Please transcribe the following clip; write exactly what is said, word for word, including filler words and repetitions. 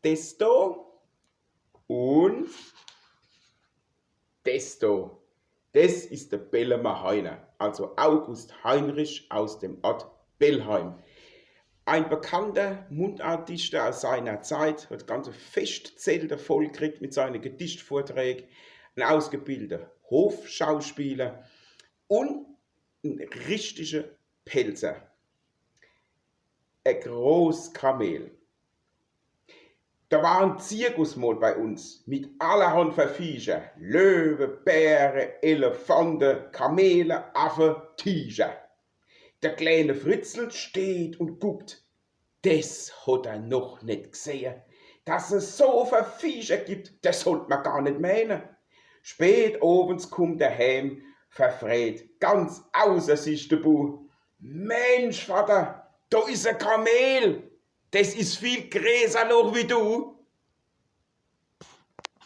Des do un des do. Des is de Bellemer Heiner, also August Heinrich aus dem Ort Bellheim. Ein bekannter Mundartdichter aus seiner Zeit, hat ganze Festzelte vollkriegt mit seine Gedichtvorträg, en ausgebildeter Hofschauspieler un en richtiger Pälzer. E groß Kamel. Da war en Zirkus mol bei uns mit allerhand Verviecher. Löwe, Bäre, Elefante, Kamele, Affe, Tiger. Der kleine Fritzl steht un guckt. Des hat er noch net gsehe. Dass es so Verviecher gibt, des sollt mer gar net meine. Spät owends kummt er heem, verfreet, ganz außer sich de Bu. Mensch, Vatter, do is e Kamel. Des is viel greßer noch wie du.